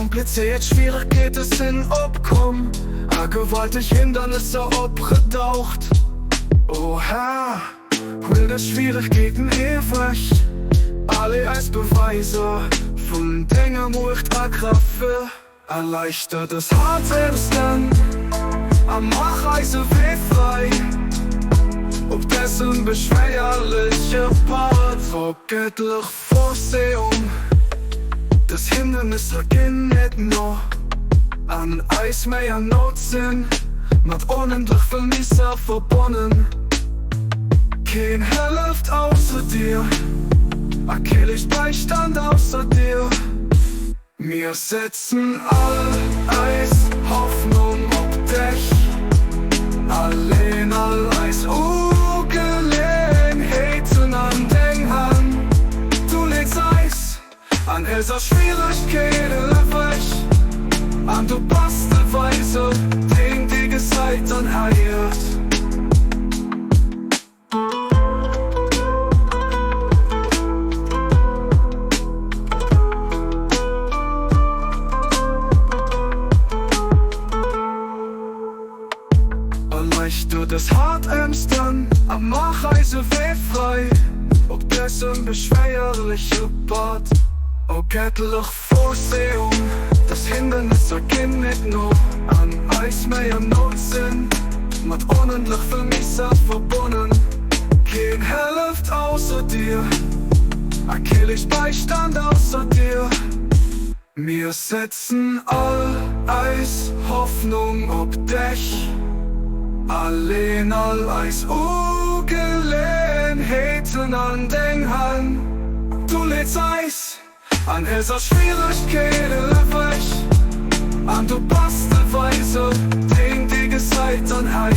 Komplizéiert Schwieregkeete sinn opkomm a gewalteg Hindernisser opgedaucht. O Här, huel dës Schwieregkeeten ewech, a lee eis Beweiser vun denger Muecht a Kraaft vir. Erleichter dës haart Ëmstänn a maach eise Wee fräi op dësem beschwéierleche Pad. O gëttlech Vorsehung, dës Hindernisser ginn net no an eis méi an Nout sinn mat onendlech vill Misär verbonnen. Keen hëlleft ausser dir a kee leescht Beistand ausser dir. Mir setzen all eis Hoffnung op dech, a leen all eis Ugeleeënheeten an deng Hänn. Du leets eis an eiser Schwieregkeet ewech, an du bass de Weiser, deen déi gesäit an héiert. Erleichter dës haart Ëmstänn a maach eise Wee fräi op dësem beschwéierleche Pad. O gëttlech Vorsehung, dës Hindernisser ginn net no an eis méi an Nout sinn mat onendlech vill Misär verbonnen. Keen hëlleft ausser dir a kee leescht Beistand ausser dir. Mir setzen all eis Hoffnung op dech a leen all eis Ugeleeënheeten an deng Hänn. Du leets eis An eiser Schwieregkeet ewech, an du bass de Weiser, deen déi gesäit an héiert.